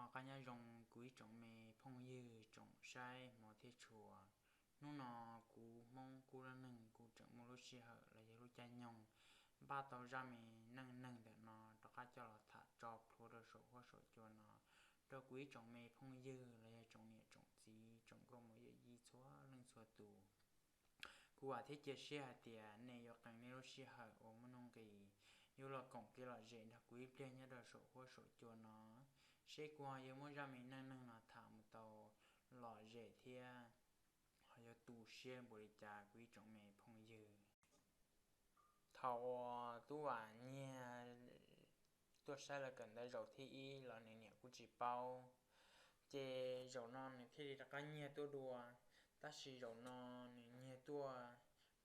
Noj qab nyob zoo kuv ib tsoom me phooj ywg tsoom saib hmov thiab tshua. Hnub no kuv Hmoob Kub Lab Neeg kuv tseem muaj lub sij hawm los yog lub caij nyoog npaj tau zaj me neej neeg ntawm no rov qab coj los tham tso plhuav rau saum huab saum cua no rau kuv ib tsoom me phooj ywg los yog tsoom niam tsoom txiv tsoom nkauj muam yawm yij txhua leej txhua tus. Kuv vam thiab cia siab hais tias nej yuav qee nej lub sij hawm uas muaj nuj nqis yuav los koom kev lom zem nrog kuv ib pliag nyob rau saum huab saum cua no, seb kuv ho yuav muab zaj me neej neeg no tham mus tau lom zem thiab ho yuav tu siab npaum li cas kuv ib tsoom me phooj ywg. Thaum uas Tub Vam nyiag tuaj saib lawv kawm ntawv zaum thib ib los nws niam kuj tsis paub, ces zaum no nws thiaj li rov qab nyiag tuaj dua. Tab sis zaum no nws nyiag tuaj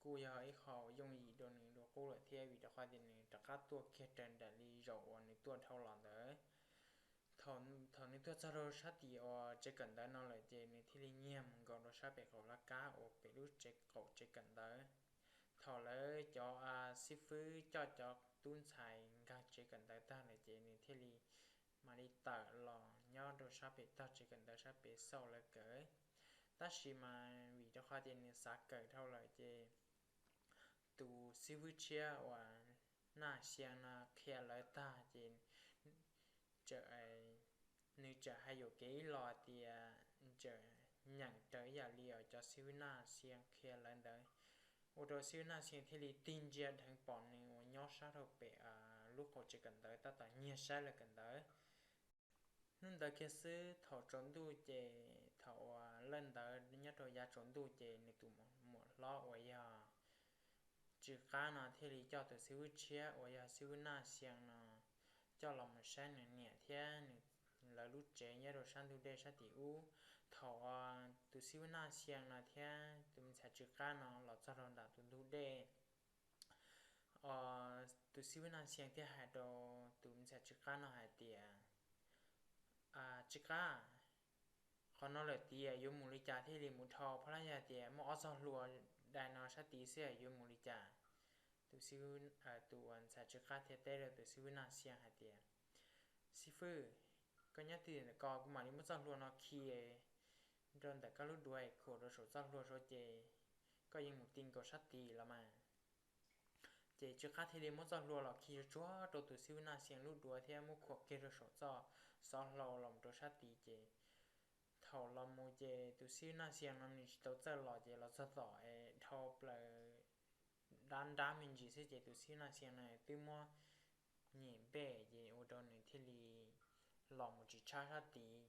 kuj yog ib qho yooj yim rau nws dua qub lawm thiab, vim rau qhov tias nws rov qab tuaj kiag raws nraim li zaum uas nws tuaj dhau los ntawd. Thaum nws tuaj txog rau sab tim uas tsev kawm ntawv no lawm ces nws thiaj li nyiag mus nkaus rau sab pem qaum laj kab uas pem lub tsev qaum tsev kawm ntawv. Thaum lawv cov xib fwb coj cov tub ntxhais nkag tsev kawm ntawv tag lawm ces nws thiaj li mam li tawm los nyob rau sab pem tog tsev kawm ntawv sab pem xauj lawv kawm. Tab sis mas vim rau qhov tias nws xav kawm dhau lawm ces tus xib fwb tshiab uas Naj Xia no qhia lawv tag ces nws txawm hais yuam kev ib los tias txawm nyeem raws ib yam li uas cov xib fwb Naj Xia qhia lawv ntawd, ua rau xib fwb Naj Xia thiaj li tig ntsia dheev pom nws uas nyob sab rau pem lub qaum tsev kawm ntawv tab tom nyiag saib lawv kawm ntawv. Hnub ntawd kiag xwb thaum tsaus ntuj ces thaum uas lawj ntawv nyob rau yav tsaus ntuj ces nws tus muam hlob uas yog Tsw Qab no thiaj li coj tus xib fwb tshiab uas yog xib fwb Naj Xia no coj los mus saib nws niam thiab nws, lawv lub tsev nyob rau sab ntug dej sab tim ub. Thaum tus xib fwb Naj Xia no thiab tus me ntxhais Tsw Qab no los txog rau nram tus ntug dej, tus xib fwb Naj Xia thiaj hais rau tus me ntxhais Tsw Qab no hais tias, Tsw Qab, qhov no lawm tias yuav mus li cas thiaj li mus dhau, phab lab yog tias muaj ob txoj hlua dai no sab tid xwb yuav mus li cas? Tus xib fwb, tus ntxhais Tsw Qab thiaj teb rau tus xib fwb Naj Xia hais tias, Xib fwb, koj nyob twj ywm ntawm ko, kuv mam li muab txoj hlua no khi rau ntawm koj lub duav khuam rau saum txoj hlua saud ces koj yeej mus ti nkaus sab tid los mas. Ces Tsw Qab thiaj li muab txoj hlua los khi tsuag tsuag rau tus xib fwb Naj Xia lub duav thiab muab khuam kiag rau saum txoj xov hlau los rau sab tid ces thaum los mus ces tus xib fwb Naj Xia no nws tsis tau txawj los ces los txog tom es dhau plaws dab nrab me ntsis xwb ces tus xib fwb Naj Xia no twb muab nyem npej ces ua rau nws thiaj li los mus tsis tshab sab tid.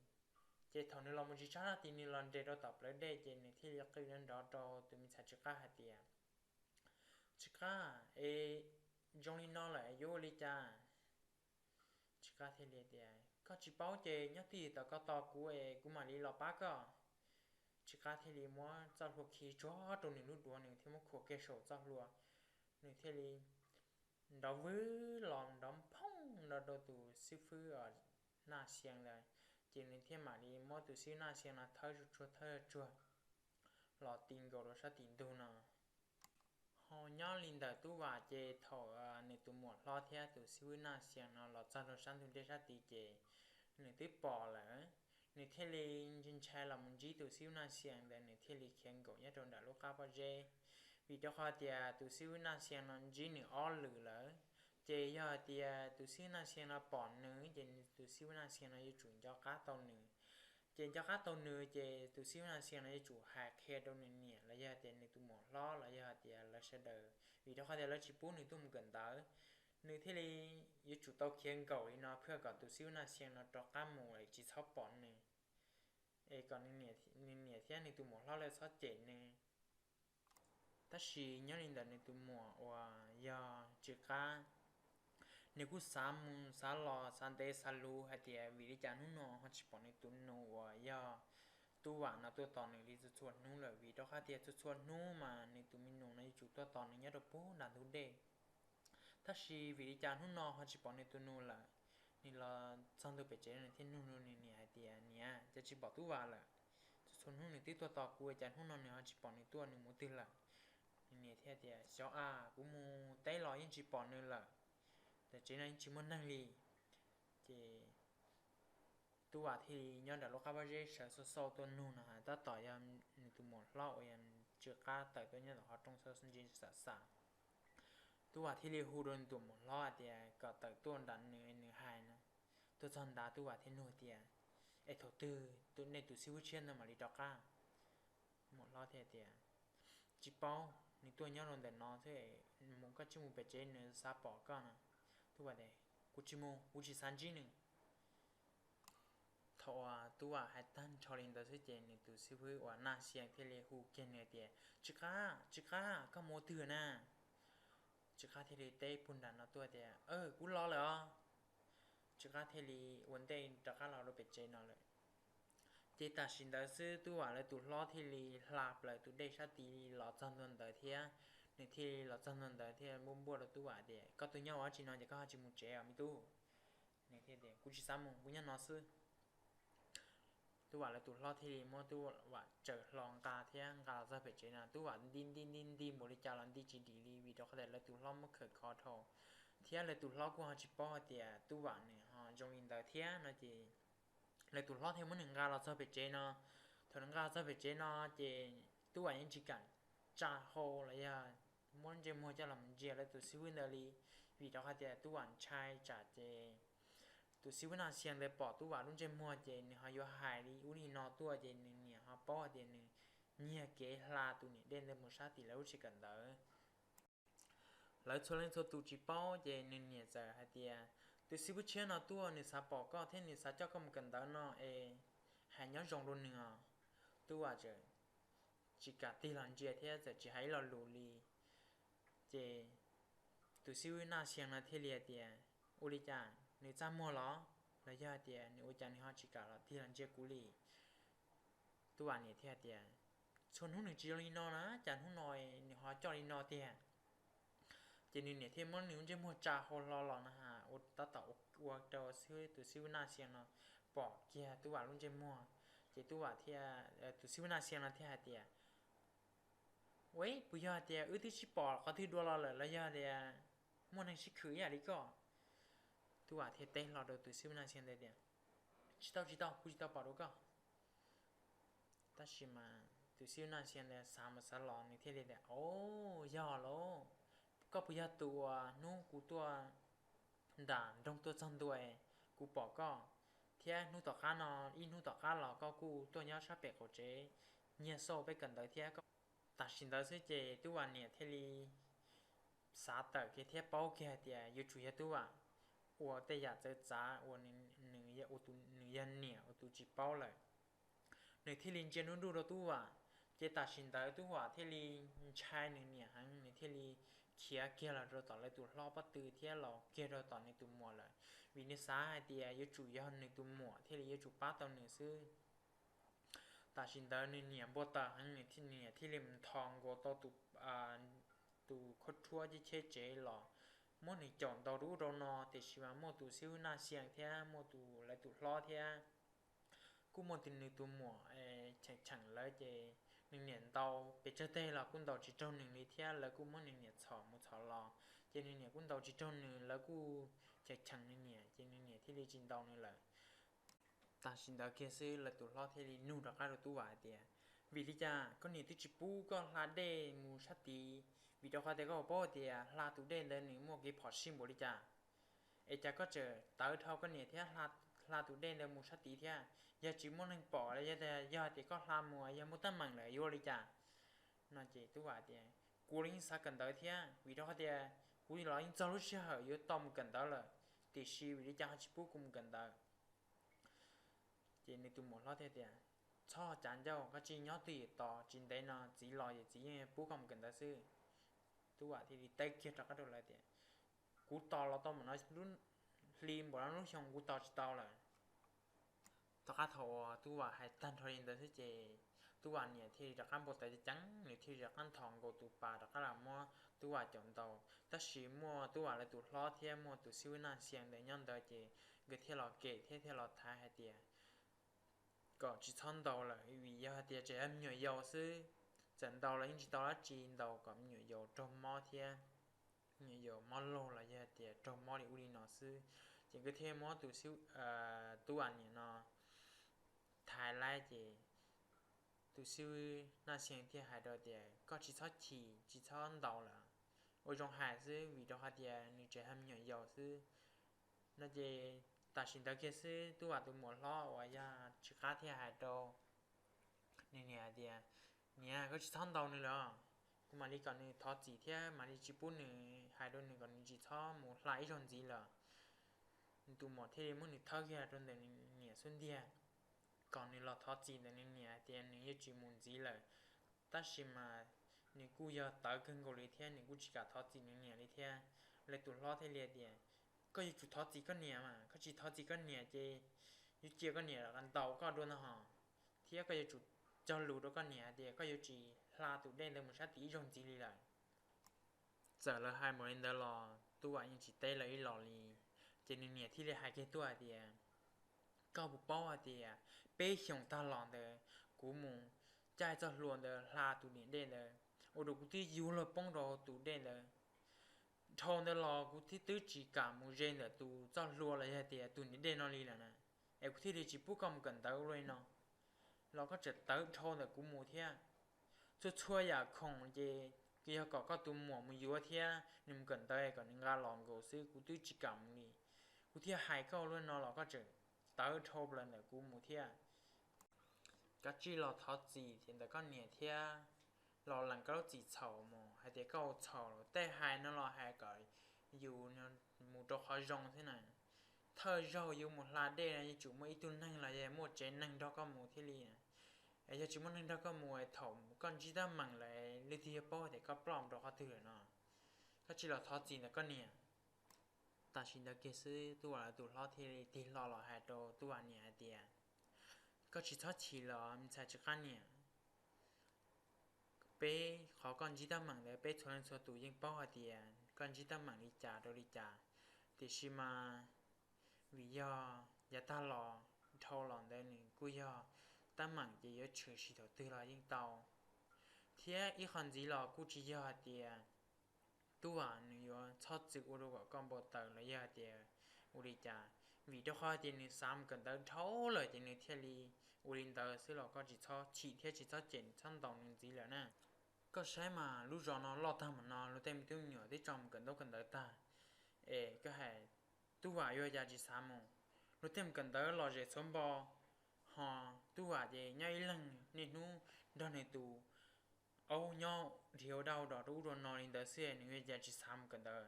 Ces thaum nws los mus tsis tshab sab tid nws los nres rau tom plawv dej ces nws thiaj li qw nrov nrov rau tus me ntxhais Tsw Qab hais tias, Tsw Qab, es zoo li no lawm yuav ua li cas? Tsw Qab thiaj li tias, Koj tsis paub ces nyob twj ywm tom ko tos kuv es kuv mam li los pab koj. Tsw Qab thiaj li muab txoj hlua khi tsuag rau nws lub duav, nws thiaj muab khuam kiag saum txoj hlua, nws thiaj li nrov vwg los nrov phooj nrov rau tus xib fwb Naj Xia ntawd, ces nws thiaj mam li muab tus xib fwb Naj Xia no thawb tsuag thawb tsuag los ti nkaus rau sab tim ntug no. Ho nyob li ntawm Tub Vam ces thaum nws tus muam hlob thiab tus xib fwb Naj Xia no los txog rau sab ntug dej sab tid ces nws twb pom lawm, nws thiaj li ntshai los mus ntsib tus xib fwb Naj Xia ntawd, nws thiaj li khiav nkaum nyob rau nram lub qab pob zeb. Vim rau qhov tias tus xib fwb Naj Xia no ntsib nws ob lwm lawm, ces yog hais tias tus xib fwb Naj Xia no pom nws ces tus xib fwb Naj Xia no yuav tsum nco qab tau nws. Ces nco qab tau nws ces tus xib fwb Naj Xia no yuav tsum hais qhia rau nws niam los yog tias nws tus muam hlob los yog hais tias lawv sawv daws, vim rau qhov tias lawv tsis pub nws tuaj mus kawm ntawv. Nws thiaj li yuav tsum tau khiav nkaum li no pliag kom tus xib fwb Naj Xia no rov qab mus es tsis txhob pom nws, es kom nws niam thiab nws tus muam hlob lawv txhob cem nws. Tab sis nyob li ntawm nws tus muam uas yog Tsw Qab, nws kuj xav mus xav los xav ntev xav luv hais tias vim li cas hnub no ho tsis pom nws tus nus uas yog Tub Vam no tuaj tos nws li txhua txhua hnub lawm, vim rau qhov tias txhua txhua hnub mas nws tus me nus no yuav tsum tuaj tos nws nyob rau puag nram ntug dej. Tab sis vim li cas hnub no ho tsis pom nws tus nus lawm? Nws los txog ntua pem tsev nws thiaj nug nws niam hais tias, Niam, cas tsis pom Tub Vam lawm? Txhua txhua hnub nws twb tuaj tos kuv, cas hnub no nws ho tsis pom nws tuaj, nws mus twg lawm? Nws niam thiaj tias, Xyov a, kuv mus teb los yeej tsis pom nws lawm, tam tsev no yeej tsis muaj neeg li. Ces Tub Vam thiaj li nyob nram lub qab pob zeb sawv xauj xauj tuaj nug no, tab tom yog nws tus muam hlob uas yog Tsw Qab tawm tuaj nyob tom qhov rooj xauj ntsia xam xam. Tub Vam thiaj li hu rau nws tus muam hlob hais tias kom tawm tuaj nram nws, nws hais no. Tuaj txog nrad Tub Vam thiaj nug tias, Es thaum twg nej tus xib hwb tshiab ntawd mam li rov qab? Muam hlob thiaj tias, Tsis paub, nws tuaj nyob rau ntawm no thiab, mus koj tsis mus pem tsev nws xav pom koj no. Tub Vam tias, Kuv tsis mus, kuv tsis xav ntsib nws. Thaum uas Tub Vam hais tag nrho li ntawd xwb ces nws tus xib hwb uas Naj Xia thiaj li hu kiag nws tias, Tsw Qab, Tsw Qab, koj mus ua twg na? Tsw Qab thiaj li teb puag nram no tuaj tias, Kuv los lawm os. Tsw Qab thiaj li ua ntej rov qab los rau pem tsev no lawm. Ces tam sim ntawd xwb Tub Vam lawv tus hlob thiaj li hla plaws tus dej sab tid los txog ntua ntawd thiab. Nws thiaj li los txog ntua ntawd thiaj npuaj npuaj rau Tub Vam tias, Koj tuaj nyob ua dab tsi no ces koj ho tsis mus tsev os me tub? Nws thiaj tias, Kuv tsis xav mus, kuv nyob no xwb. Tub Vam lawv tus hlob thiaj li muab Tub Vam tsaws hlo nqa thiab nqa los txog pem tsev no. Tub Vam nti nti nti nti npaum li cas los nti tsis dim li vim rau qhov tias lawv tus hlob muab khawm khov dhau, thiab lawv tus hlob kuj ho tsis paub hais tias Tub Vam nws ho zoo li ntawd thiab no ces lawv tus hlob thiaj muab nws nqa los txog pem tsev no. Thaum nws nqa los txog pem tsev no ces Tub Vam yeej tsis kam tsa hau los yog muab ntsej muag coj los ntsia lawv tus xib hwb ntawd li, vim rau qhov tias Tub Vam ntshai tsam ces tus xib hwb Naj Xia ntawd pom Tub Vam lub ntsej muag ces nws ho yuav hais li ub li no tuaj ces nws niam ho paub hais tias nws nyiag kev hla tus niam dej ntawd mus sab tim lawv lub tsev kawm ntawv. Lawv txhua leej txhua tus tsis paub ces nws niam txawm hais tias, Tus xib hwb tshiab no tuaj, nws xav pom koj thiab nws xav coj koj mus kawm ntawv no es hais nyob zoo rau nws os. Tub Vam txawm tsis kam tig los ntsia thiab txawm tsis hais ib lo lus li. Ces tus xib hwb Naj Xia no thiaj li hais tias, Ua li cas nws txaj muag los? Los yog hais tias nws ua cas nws ho tsis kam los tig los ntsia kuv li? Tub Vam niam thiaj hais tias, Txhua hnub nws tsis zoo li no na, cas hnub no nws ho coj li no tiag? Ces nws niam thiaj muab nws lub ntsej muag tsa hau hlo los no, ua tab tom ua rau tus xib hwb Naj Xia no pom kiag Tub Vam lub ntsej muag. Ces Tub Vam thiaj, tus xib hwb Naj Xia no thiaj hais tias, Ua, puas yog hais tias wb twb sib pom qhov twg dua los lawm los yog tias muaj neeg sib khwm ib yam li koj? Tub Vam thiaj teb hlo rau tus xib hwb Naj Xia ntawd tias, Tsis tau, tsis tau, kuv tsis tau pom dua koj. Tab sis mas tus xib hwb Naj Xia ntawd xav mus xav los nws thiaj li tias, Au, yog lauj, koj puas yog tus uas hnub kuv tuaj nram nroog tuaj txog ntua kuv pom koj, thiab hnub tom qab no, ib hnub tom qab los koj kuj tuaj nyob sab pem qaum tsev nyiag xauj peb kawm ntawv thiab? Tam sim ntawd xwb ces Tub Vam niam thiaj li xav tawm kiag thiab paub kiag hais tias yuav tsum yog Tub Vam ua tej yam txawv txav uas nws, nws yog niam ua tus tsis paub lawm. Nws thiaj li ntsia nruj nruj rau Tub Vam, ces tam sim ntawd Tub Vam thiaj li ntshai nws niam heev, nws thiaj li khiav kiag los rau tom lawv tus hlob pob tw thiab los kiag rau tom nws tus muam lawm, vim nws xav hais tias yuav tsum yog nws tus muam thiaj li yuav tsum pab tau nws xwb. Tam sim ntawd nws niam npau taws heev, nws niam thiaj li mus nthos nkaus tau tus khaub rhuab cheb cheb tsev los muab nws caum ntaus rau ub rau no, tiam sis mas muaj tus xib hwb Naj Xia thiab muaj tus, lawv tus hlob thiab kuj muaj tus, nws tus muam cheem cheem lawv, ces nws niam ntaus pes tsawg teg los kuj ntaus tsis raug nws li thiab lawv kuj muab nws niam txhom mus txhom los, ces nws niam kuj ntaus tsis raug nws, lawv kuj cheem cheem nws niam ces nws niam thiaj li tsis ntaus nws lawm. Tam sim ntawd kiag xwb lawv tus hlob thiaj li nug rov qab rau Tub Vam hais tias, Vim li cas koj niam twb tsis pub koj hla dej mus sab tid? Vim rau qhov tias koj paub tias hla tus dej ntawd nws muaj kev phom sij npaum li cas, es cas koj tseem tawv dhau koj niam thiab hla tus dej ntawd mus sab tid thiab? Yog tsis muaj neeg pom los yog tias koj hla mus yog muaj teeb meem lawm yuav ua li cas? No ces Tub Vam tias, Kuv los yeej xav kawm ntawv thiab, vim rau qhov tias kuv los yeej txog lub sij hawm yuav tau mus kawm ntawv lawm, tiam sis vim li cas ho tsis pub kuv mus kawm ntawv? Ces nws tus muam hlob thiaj tias, Txhob cav ncauj, koj cia li nyob twj ywm tos, tsis ntev no txiv los ces txiv yeej pub koj mus kawm ntawv xwb. Tub Vam thiaj li teb kiag rov qab rau lawv tias, Kuv tos los tau npaum no, hli npaum no lub xyoo kuv tos tsis tau lawm. Tom qab thaum uas Tub Vam hais tag nrho li ntawd xwb ces Tub Vam niam thiaj li rov qab npau taws ceev ceev, nws thiaj li rov qab nthos nkaus tus pas rov qab los muab Tub Vam caum ntaus. Tab sis muaj Tub Vam lawv tus hlob thiab muaj tus xib hwb Naj Xia ntawd nyob ntawd ces nkawd thiaj los kem thiab thiaj los thaiv hais tias kom tsis txhob ntaus lawm, vim yog hais tias tseem yog me nyuam yaus xwb, txawm ntaus los yeej tsis tau dab tsi, ntaus kom me nyuam yaus raug mob thiab me nyuam yaus mob laug los yog hais tias raug mob li ub li no xwb. Ces nkawd thiaj muab tus xib, Tub Vam niam no hais lawm ces tus xib hwb Naj Xia thiaj hais rau tias, koj tsis txhob chim tsis txhob ntaus lawm, ua zoo hais xwb, vim rau qhov tias nws tseem yog me nyuam yaus xwb no ces tam sim ntawd kiag xwb Tub Vam tus muam hlob uas yog Tsis Qab thiaj hais rau nws niam hais tias, niam, koj tsis txhob ntaus nws lawm, kuv mam li kom nws thov txim thiab mam li tsis pub nws, hais rau nws kom nws tsis txhob mus hla ib zaug ntxiv lawm. Nws tus muam thiaj li muab nws thawb kiag rau ntawm nws niam xub ntiag kom nws los thov txim ntawm nws niam hais tias nws yeej tsis mus ntxiv lawm. Tab sis mas nws kuj yog tawv kawg nkaus li thiab nws kuj tsis kam thov txim nws niam li thiab. Lawv tus hlob thiaj li tias, koj yuav tsum thov txim koj niam mas, koj tsis thov txim koj niam ces yuav cia koj niam ntaus koj dua ntag hos, thiab koj yuav tsum cog lus rau koj niam hais tias koj yuav tsis hla tus dej ntawd mus sab tid ib zaug ntxiv li lawm. Txawm lawv hais mus li ntawd los Tub Vam yeej tsis teb lawv ib los li. Ces nws niam thiaj li hais kiag tuaj hais tias, koj puas paub hais tias peb xyoos tag los ntawd kuv mus caij txoj hlua ntawd hla tus niam dej ntawd ua rau kuv twb yuav luag poob rau tus dej ntawd. Dhau ntawd los kuv thiaj twb tsis kam mus ze ntawm tus txoj hlua los yog tias tus niam dej no li lawm na, es kuv thiaj li tsis pub koj mus kawm ntawv ua luaj li no los koj tseem tawv dhau ntawm kuv mus thiab. Txhua txhua yam khoom ces yog kom koj tus muam mus yuav thiab nws mus kawm ntawv kom nws nqa los nkaus xwb, kuv twb tsis kam mus li. Kuv thiaj hais koj ua luaj no los koj tseem tawv dhau plaws ntawm kuv mus thiab. Kav tsij los thov txim ntawm koj niam thiab los lees koj lub txim txhaum mus hais tias koj ua txhaum lawm. Tej hais no los hais kom yus mus rau qhov zoo thiab na. Thawj zaug yuav mus hla dej no yuav tsum muaj ib tug neeg los yog muaj tsev neeg nrog koj mus thiaj li. Yog tsis muaj neeg nrog koj mus, thaum koj ntsib teeb meem lawm leej twg yuav paub tias koj ploj mus rau qhov twg lawm no. Koj cia li los thov txim ntawm koj niam. Tam sim ntawd kiag xwb Tub Vam lawv tus hlob thiaj li tig hlo los hais rau Tub Vam niam hais tias, koj tsis txhob chim los me ntxhais Tsis Qab niam. Peb qhov koj ntsib teeb meem ntawd peb txhua leej txhua tus yeej paub hais tias koj ntsib teeb meem li cas rau li cas, tiam sis mas vim yog yav tag los dhau los ntawd nws kuj yog teeb meem ces yuav tshwm sim thaum twg los yeej tau, thiab ib qho ntxiv los kuj tsis yog hais tias Tub Vam nws yuav txhob txwm ua rau kom koj npau taws los yog hais tias ua li cas, vim rau qhov hais tias nws xav mus kawm ntawv dhau lawm ces nws thiaj li ua li ntawd xwb los koj tsis txhob chim thiab tsis txhob cem txhob ntaus nws ntxiv lawm na. Koj saib mas lub zos no loj tag mus no luag tej me tub me nyuam twb tso mus kawm ntaub kawm ntawv tag, es koj hais Tub Vam yuav cas tsis xav mus, luag tej mus kawm ntawv lom zem txhuav npo, ho Tub Vam ces nyob ib leeg niaj hnub nrog nws tus aub nyob dhia ua dab ua dog rau ub rau no li ntawd xwb nws yuav cas tsis xav mus kawm ntawv.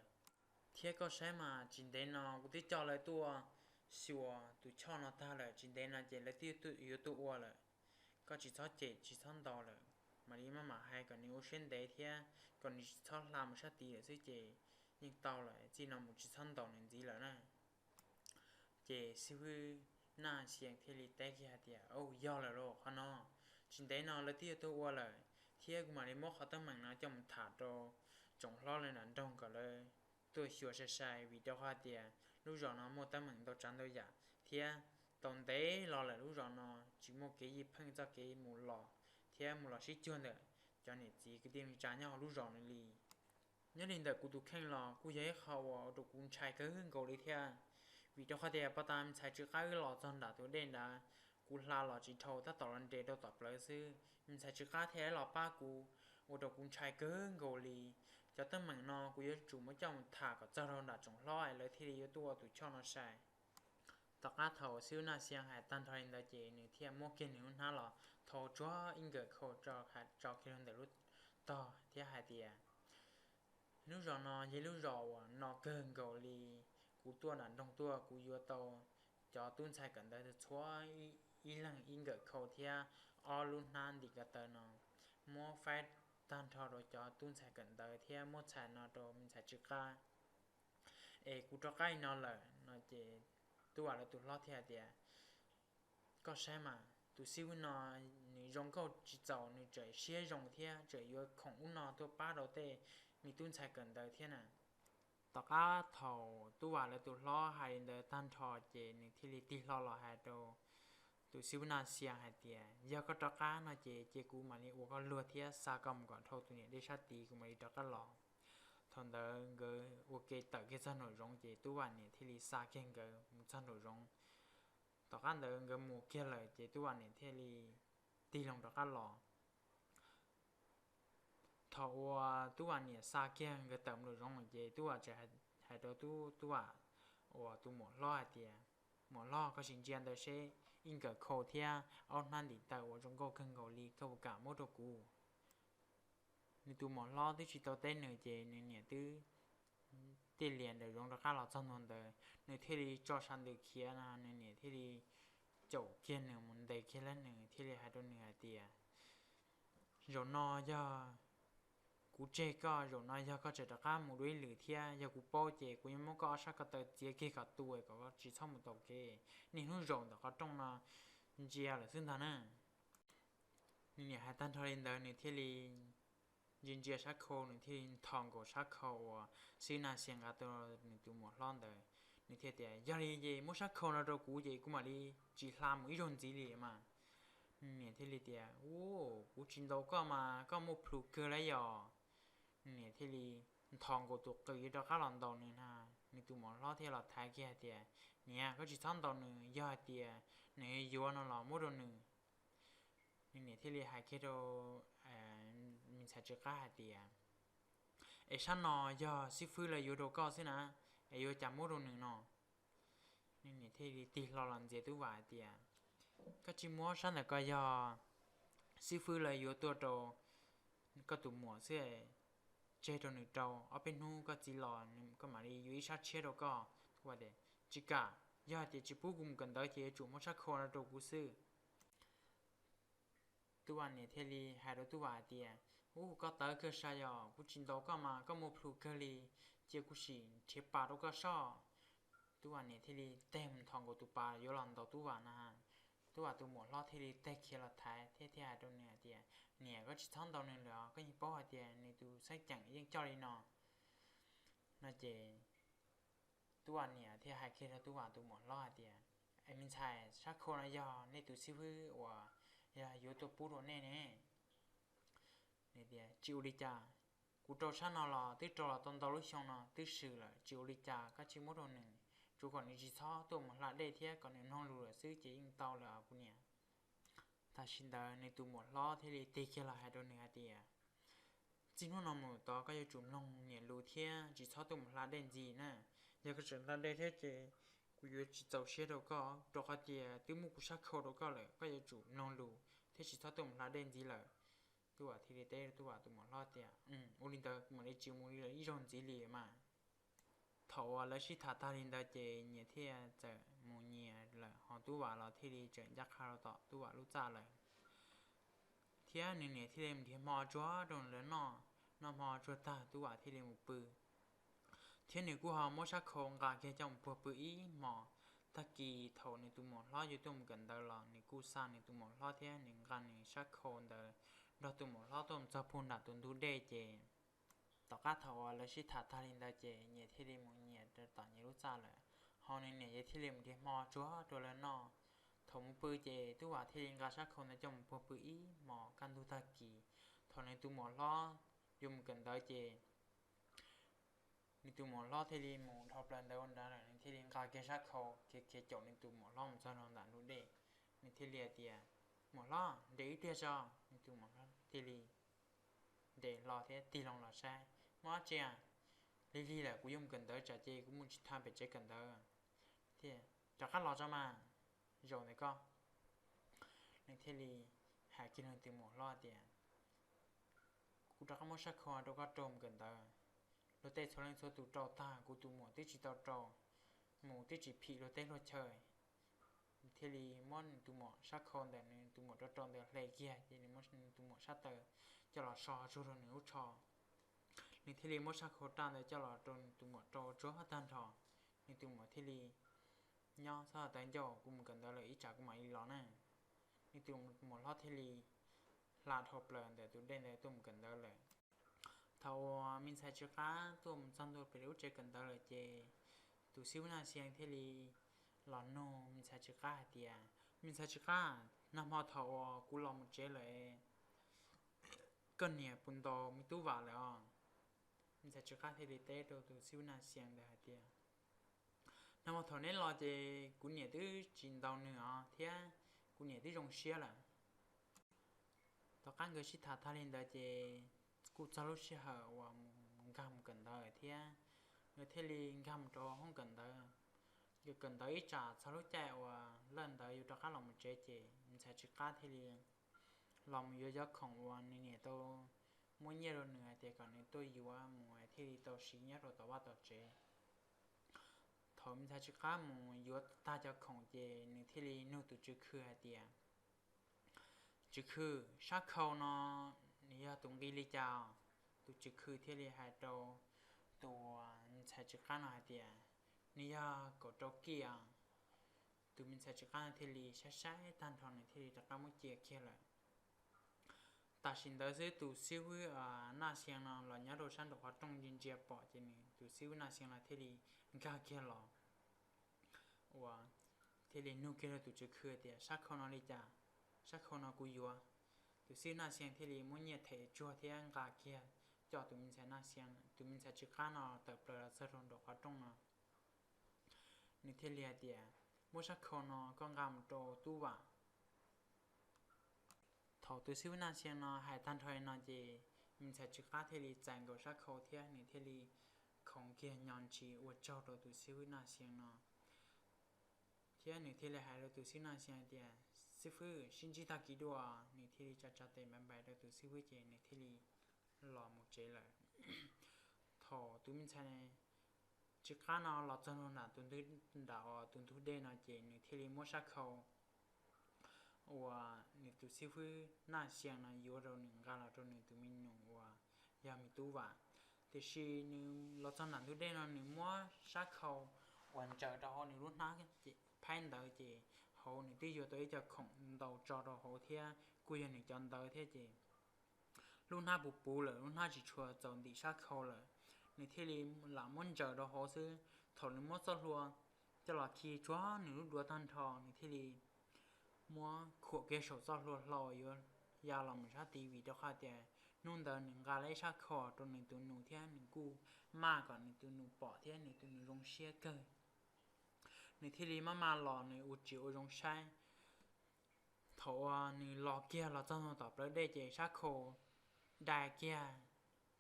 Thiab koj saib mas tsis ntev no kuv twb coj lawv tuaj xyuas tus choj no tag lawm, tsis ntev no ces lawv twb yuav tuaj ua lawm. Koj tsis txhob cem tsis txhob ntaus lawm, mam li maj mam hais kom nws ua siab ntev thiab kom nws tsis txhob hla mus sab tid lawm xwb ces yeej tau lawm, txij no mus tsis txhob ntaus nws ntxiv lawm na. Ces xib hwb Naj Xia thiaj li teb kiag hais tias, au, yog lawm lauj qhov no, tsis ntev no lawv twb yuav tuaj ua lawm, thiab kuv mam li muab qhov teeb meem no coj mus tham rau tsoom hlob lawv nram nroog kom lawv tuaj xyuas sai sai, vim rau qhov hais tias lub zos no muaj teeb meem ntau tsav ntau yam thiab tau ntev los lawm lub zos no tsis muaj kev ywj pheej txoj kev mus los thiab mus los sib cuag ntawm cov niam txiv kwv tij neej tsa nyob hauv lub zos no li. Nyob li ntawm kuv tus kheej los kuj yog ib qho uas ua rau kuv ntshai kawg nkaus li thiab, vim rau qhov tias pab tas me ntxhais Tsw Qab wb los txog nram tus dej ntawd, kuv hla los tsis dhau, tab tom los nres rau tom plawv xwb, me ntxhais Tsw Qab thiaj los pab kuv, ua rau kuv ntshai kawg nkaus li. Cov teeb meem no kuv yuav tsum muab coj mus tham kom txog rau nram tsoom hlob es lawv thiaj li yuav tuaj ua tus choj no sai. Tom qab thaum xib hwb Naj Xia hais tag nrho li ntawd ces nws thiaj muab kiag nws lub hnab los thau tsuag ib nkawm khau tso kiag rau ntawm lub tog thiab hais tias, lub zos no yog lub zos uas no kawg nkaus li. Kuv tuaj nram nroog tuaj kuv yuav tau cov tub ntxhais kawm ntawv txhua ib leeg ib nkawm khau thiab ob lub hnab ntim ko taw no, muab faib tag nrho rau cov tub ntxhais kawm ntawv thiab muab txhais no rau me ntxhais Tsw Qab. Es kuv rov qab li no lawm no ces Tub Vam lawv tus hlob thiaj hais tias, koj saib mas tus xib hwb no nws zoo nkauj tsis txaus, nws tseem siab zoo thiab tseem yuav khoom ub no tuaj pab rau tej me tub ntxhais kawm ntawv thiab na. Tom qab thaum Tub Vam lawv tus hlob hais li ntawd tag nrho ces nws thiaj li tig hlo los hais rau tus xib hwb Naj Xia hais tias, yog koj rov qab no ces cia kuv mam li ua koj luag thiab xa koj mus kom dhau tus niam dej sab tid, kuv mam li rov qab los. Thaum ntawd nkawd ua ke tawm kiag txog nraum zoov ces Tub Vam niam thiaj li xa kiag nkawd mus txog nraum zoov. Tom qab ntawd nkawd mus kiag lawm ces Tub Vam niam thiaj li tig loo rov qab los. Thaum uas Tub Vam niam xa kiag nkawd tawm mus lawm zoov lawm ces Tub Vam txawm hais rau Tub Vam uas tus muam hlob hais tias, Muam hlob, koj sim ntsia ntawd seb, ib nkawm khau thiab ob hnab ntiv taw uas zoo nkauj kawg nkaus li, koj puas kam muab rau kuv? Nws tus muam hlob twb tsis tau teb nws ces nws niam twb tij lias ntawm zoov rov qab los txog ntua ntawd, nws thiaj li tso sab ntws khiav no, nws niam thiaj li caum kiag nws mus ntes kiag lawm, nws thiaj li hais rau nws hais tias, Zaum no yog kuv tseg koj, zaum no yog koj tseem rov qab mus dua ib lwm thiab, yog kuv paub ces kuv yuav muab koj ob sab ko taw txiav kiag kom tu kom koj tsis txhob mus taus kev, niaj hnub zaum ntawm qhov rooj no ntsia lawm xwb ntag na. Nws niam hais tag nrho li ntawd nws thiaj li ntsia ntsia sab khau, nws thiaj li nthos nkaus sab khau uas Xib Naj Xia nqa tuaj nws tus muam hlob ntawd. Nws thiaj tias, Yog li ces muab sab khau no rau kuv ces kuv mam li tsis hla mus ib zaug ntxiv li mas. Nws niam thiaj li tias, Ub, kuv tsis ntaus koj mas koj muaj plhus kawg lawm yog? Nws niam thiaj li nthos nkaus tus qws yuav rov qab los ntaus nws na. Nws tus muam hlob thiaj los thaiv kiag hais tias, Niam, koj tsis txhob ntaus nws, yog hais tias nws yuav no los muab rau nws. Nws niam thiaj li hais kiag rau me ntxhais Tsw Qab hais tias, Es sab no yog xib fwb lawv yuav rau koj xwb na, es yuav cas muab rau nws no? Nws niam thiaj li tig hlo los ntxias Tub Vam hais tias, Koj tsis muab sab ntawm ko yog xib fwb lawv yuav tuaj rau koj tus muam xwb, tseg rau nws rau, ob peb hnub koj txiv los koj mam li yuav ib sab tshiab rau koj. Tsis kam, yog hais tias tsis pub kuv mus kawm ntawv ces yuav tsum muab sab khau no rau kuv xwb. Tub Vam niam thiaj li hais rau Tub Vam hais tias, Ub, koj tawv kawg sas yog, kuv tsis ntaus koj mas koj muaj plhus kawg li, cia kuv sim nrhiav pas rau koj soj. Tub Vam niam thiaj li teg mus nthos nkaus tus pas yuav los ntaus Tub Vam na. Tub Vam tus muam hlob thiaj li teg khiav los thaiv thiab thiaj hais rau nws hais tias, Niam, koj tsis txhob ntaus nws lawm, koj yeej paub hais tias nws tus xeeb ceem yeej coj li no. No ces Tub Vam niam thiaj hais kiag rau Tub Vam tus muam hlob hais tias, Es me ntxhais, sab khau no yog nej tus xib fwb uas yog yuav tuaj pub rau nej ne. Nws tias, Tsis ua li cas, kuv rau sab no los twb rau los tau ntau lub xyoo no twb swm lawm, tsis ua li cas, koj cia muab rau nws, tsuav kom nws tsis txhob tuaj mus hla dej thiab kom nws mloog lus lawm xwb ces yeej tau lawm os kuv niam. Tam sim ntawd nws tus muam hlob thiaj li tig kiag los hais rau nws hais tias, Txij hnub no mus tod koj yuav tsum mloog niam lus thiab tsis txhob tuaj mus hla dej ntxiv na. Yog koj tseem hla dej thiab ces kuv yuav tsis txaus siab rau koj, rau qhov tias twb muab kuv sab khau rau koj lawm, koj yuav tsum mloog lus thiab tsis txhob tuaj mus hla dej ntxiv lawm. Tub Vam thiaj li teb rau Tub Vam tus muam hlob tias, Ua li ntawd kuv mam li tsis mus li lawm ib zaug ntxiv li mas. Thaum uas lawv sib tham tag li ntawd ces nyias thiaj txawm mus nyias lawm, ho Tub Vam los thiaj li tseem ncaj qha rau tom Tub Vam lub txaj lawm. Thiab nws niam thiaj li mus nrhiav hmo tsuag rau lawv noj. Noj hmo tsuag tag Tub Vam thiaj li mus pw. Thiab nws kuj ho muab sab khau nqa kiag coj mus puag pw ib hmos. Tag kis thaum nws tus muam hlob yuav tuaj mus kawm ntawv los nws kuj xa nws tus muam hlob thiab nws nqa nws sab khau ntawd nrog tus muam hlob tuaj mus txog puag nram tus ntug dej ces tom qab thaum uas lawv sib tham tag li ntawd ces nyias thiaj li mus nyias rau tom nyias lub txaj lawm. Ho nws niam thiaj li mus nrhiav hmo tsuag rau lawv noj. Thaum mus pw ces Tub Vam thiaj li nqa sab khau ntawd coj mus puag pw ib hmos kaj ntug tag kis. Thaum nws tus muam hlob yuav mus kawm ntawv ces nws tus muam hlob thiaj li mus dhau plaws ntawd ua nrad lawm, nws thiaj li nqa kiag sab khau khiav khiav caum nws tus muam hlob mus txog rau nram ntug dej. Nws thiaj li hais tias, Muam hlob, nres ib pliag tso. Nws tus muam hlob thiaj li nres hlo thiab tig loo los saib, Muaj dab tsi a? Lig lig lawm, kuv yuav mus kawm ntawv tsam ces kuv mus tsis tau pem tsev kawm ntawv. Thiab rov qab los tso mas, zaum ntawm koj. Nws thiaj li hais kiag nws tus muam hlob tias, Kuv rov qab muab sab khau rau koj rau mus kawm ntawv. Luag tej txhua leej txhua tus rau tag, kuv tus muam twb tsis tau rau, mus twb tsis phim luag teb luag chaw. Nws thiaj li muab nws tus muam sab khau ntawm nws tus muam rau rau ntawd hle kiag ces nws muab nws tus muam sab taw coj los so tsuag rau nws lub tsho. Nws thiaj li muab sab khau raj ntawd coj los rau nws tus muam rau tsuag tag nrho. Nws tus muam thiaj li, Nyob txhob tawv ncauj, kuv mus kawm ntawv lawm, ib tsam kuv mam li los na. Nws tus muam hlob thiaj li hla dhau plaws ntawm tus dej ntawd tuaj mus kawm ntawv lawm. Thaum uas me ntxhais Tsw Qab tuaj mus txog ntua pem lub tsev kawm ntawv lawm ces tus xib hwb Naj Xia thiaj li los nug me ntxhais Tsw Qab hais tias, Me ntxhais Tsw Qab, nag hmo thaum uas kuv los mus tsev lawm, koj niam puas ntaus me tub Vam lawm os? Me ntxhais Tsw Qab thiaj li teb rau tus xib hwb Naj Xia ntawd hais tias, Nag hmo thaum neb los ces kuv niam twb tsis ntaus nws os thiab kuv niam twb zoo siab lawm. Tom qab nkawd sib tham tag li ntawd ces kuj txog lub sij hawm uas mus nkag mus kawm ntawv thiab nkawd thiaj li nkag mus rau hoob kawm ntawv. Nkawd kawm ntawv ib tsam txog lub caij uas lawj ntawd yuav rov qab los mus tsev ces me ntxhais Tsw Qab thiaj li los mus yuav cov khoom uas nws niam tau muab nyiaj rau nws hais tias kom nws tuaj yuav mus thiaj li tau siv nyob rau tom vaj tom tsev. Thaum me ntxhais Tsw Qab mus yuav tag cov khoom ces nws thiaj li nug tus tsw khw hais tias, Tsw khw, sab khau no nws yog tus nqi li cas? Tus tsw khw thiaj li hais rau tus me ntxhais Tsw Qab no hais tias, Nws yog kaum rau kiag. Tus me ntxhais Tsw Qab no thiaj li saib saib tag nrho nws thiaj li rov qab muab cia kiag lawm. Tam sim ntawd xwb tus xib hwb Naj Xia no los nyob rau sab nraum qhov rooj ntsia ntsia pom ces nws tus xib hwb Naj Xia no thiaj li nkag kiag los uas thiaj li nug kiag rau tus tsw khw tias, Sab khau no li cas? Sab khau no kuv yuav. Tus xib hwb Naj Xia thiaj li muab nyiaj them tsuag thiab nqa kiag coj tus me ntxhais Naj Xia, tus me ntxhais Tsw Qab no tawm plaws los txog rau nraum qhov rooj no. Nws thiaj li hais tias, Muab sab khau no koj nqa mus rau Tub Vam. Thaum tus xib hwb Naj Xia no hais tag nrho li no ces me ntxhais Tsw Qab thiaj li txais nkaus sab khau thiab nws thiaj li khoov kiag nyo ntsis ua tsaug rau tus xib hwb Naj Xia no. Thiab nws thiaj li hais rau tus xib hwb Naj Xia tias, Xib hwb, sib ntsib tag kis dua. Nws thiaj li tsa tsa tes npais npais rau tus xib hwb ces nws thiaj li los mus tsev lawm. Thaum tus me ntxhais Tsw Qab no los txog nram tus ntug, nram tus ntug dej no ces nws thiaj li muab sab khau uas nws tus xib hwb Naj Xia no yuav rau nws nqa los rau nws tus me nus uas yog me Tub Vam. Tiam sis nws los txog nram ntug dej no nws muab sab khau uas ntsaws rau hauv nws lub hnab phaib ntawd ces hauv nws twb yuav tau ib co khoom ntau tso rau hauv thiab kuj yog nws cov ntawv thiab ces lub hnab puv puv lawm, lub hnab tsis tshua txaus ntim sab khau lawm. Nws thiaj li lam muab ntsaws rau hauv xwb. Thaum nws muab txoj hlua coj los khi tsuag nws lub duav tag nrho, nws thiaj li muab khuam kiag saum txoj hlua hlau yuav ya los mus sab tid vim rau qhov tias hnub ntawd nws nqa lawm ib sab khau rau nws tus nus thiab nws kuj maj kom nws tus nus pom thiab nws tus nus zoo siab kawg. Nws thiaj li maj maj los nws ua tsis ua zoo saib. Thaum uas nws los kiag los txog tom plawv dej ces sab khau dai kiag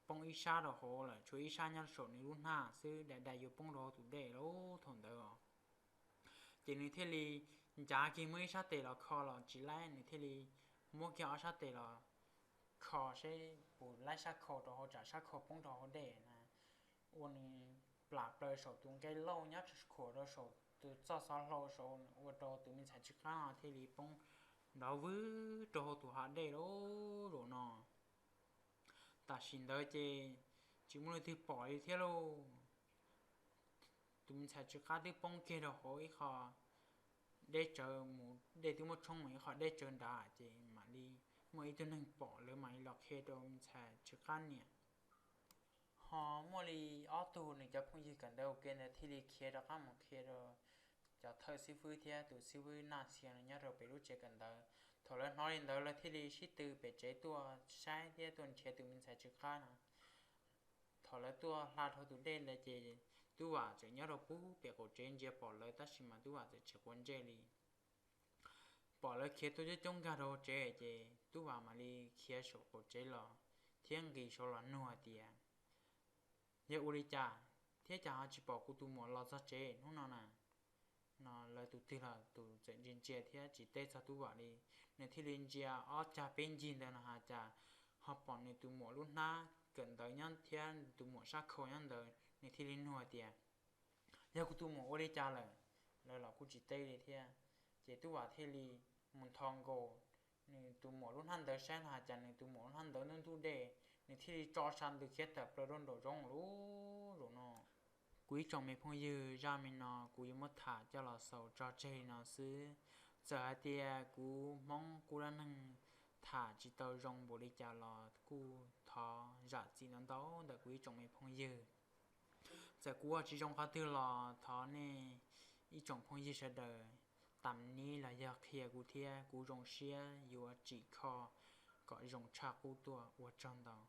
poob ib sab rau hauv lawm, tshuav ib sab nyob saum nws lub hnab xwb, dai dai yuav poob rau hauv tus dej lawm thaum ntawd os. Ces nws thiaj li ncav kiag muab ib sab tes los kho los tsis laib, nws thiaj li muab kiag ob sab tes los kho seb puas laib sab khau rau hauv tsam sab khau poob rau hauv dej na. Ua nws plam plaws saum tus nqe lauj nyob khuam rau saum tus txoj xov hlau saud, ua rau tus me ntxhais Tsw Qab no thiaj li poob nrov vwg rau hauv tus hav dej lawm zaum no. Tam sim ntawd ces tsis muaj leej twg pom li thiab lauj. Tus me ntxhais Tsw Qab twb poob kiag rau hauv ib qho deb tsawv mus, dej twb muab tshoob mus ib qho deb tsawv nrad ces mam li muaj ib tug neeg pom, lawv mam li los qhia rau me ntxhais Tsw Qab niam. Ho muaj li ob tug nws cov phooj ywg kawm ntawv ua ke ntawd thiaj li khiav rov qab mus qhia rau cov thawj xib fwb thiab tus xib fwb Naj Xia no nyob rau pem lub tsev kawm ntawv. Thaum lawv hnov li ntawd lawv thiaj li sib tw pem tsev tuaj saib thiab tuaj nrhiav tus me ntxhais Tsw Qab no. Thaum lawv tuaj hla dhau tus dej ntawd ces Tub Vam tseem nyob rau pub pem qaum tsev ntsia pom lawv tab sis mas Tub Vam txawm tsis quav ntsej li. Pom lawv khiav tuaj coob coob nkag rau hauv tsev ces Tub Vam mam li khiav saum qaum tsev los thiab nqis saud los nug hais tias, Yog ua li cas thiab cas ho tsis pom kuv tus muam los txog tsev hnub no na? No lawv tus twg los tus txawm ntsia ntsia thiab tsis teb txog Tub Vam li. Nws thiaj li ntsia ob cag peb ncig ntawd no has cas ho pom nws tus muam lub hnab kawm ntawv nyob thiab tus muam sab khau nyob ntawd, nws thiaj li nug hais tias, Yog kuv tus muam ua li cas lawm? Lawv los kuj tsis teb li thiab. Ces Tub Vam thiaj li mus ntho nkaus nws tus muam lub hnab ntawv saib no has cas nws tus muam lub hnab ntawv ntub ntub dej, nws thiaj li tso sa ntws khiav tawm plaws rau nraum zoov lawm zaum no. Kuv ib tsoom me phooj ywg, zaj me no kuv yuav muab tham coj los xaus tso tseg li no xwb. Txawm hais tias kuv Hmoob kuj dab neeg tham tsis tau zoo npaum li cas los kuj thov zam txim ntau ntau ntawm kuv ib tsoom me phooj ywg. Txawm kuv ua tsis zoo qhov twg los thov nej ib tsoom phooj ywg sawv daws tam nim los yog qhia kuv thiab kuv zoo siab yuav tsim kho kom zoo tshaj qub tuaj. Ua tsaug ntau.